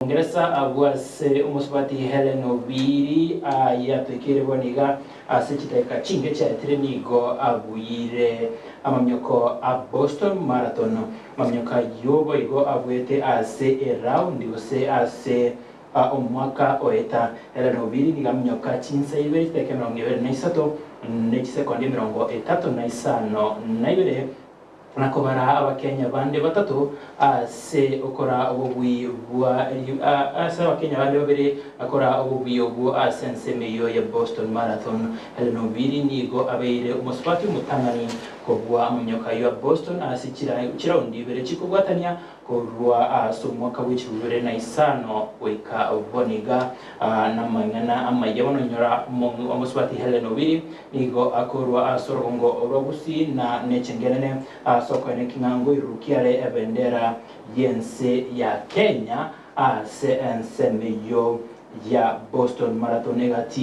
Bongeresa abwo ase omosubati Hellen Obiri ayatoikeire bono iga ase chidakika chinke chiaetire nigo abuire amaminyoko a Boston Marathon. Amaminyoko ayio boigo abuete ase eraundi gose ase omwaka oeta. Hellen Obiri nigo aminyoka chinsa ibere chidakika 23 ne chisekondi 35 na kobara Abakenya bande batato ase okora obobui bwa ase Abakenya bande babere akora obobui obwo ase ensemo eyio ya Boston Marathon. Hellen Obiri nigo abeire omosubati omotang'ani kobua amaminyoko ayio a Boston ase chiraundi ibere chikobwatania Korwa ase omwaka bwe 2005 goika bono iga, namang'ana amaya bono inyora omosubati Hellen Obiri nigo akorwa ase orogongo rwa Gusii na nechengenene ase okoeneki ng'a ngoirurukia are ebendera y'ense ya Kenya ase ensemo eyio ya Boston Marathon egati.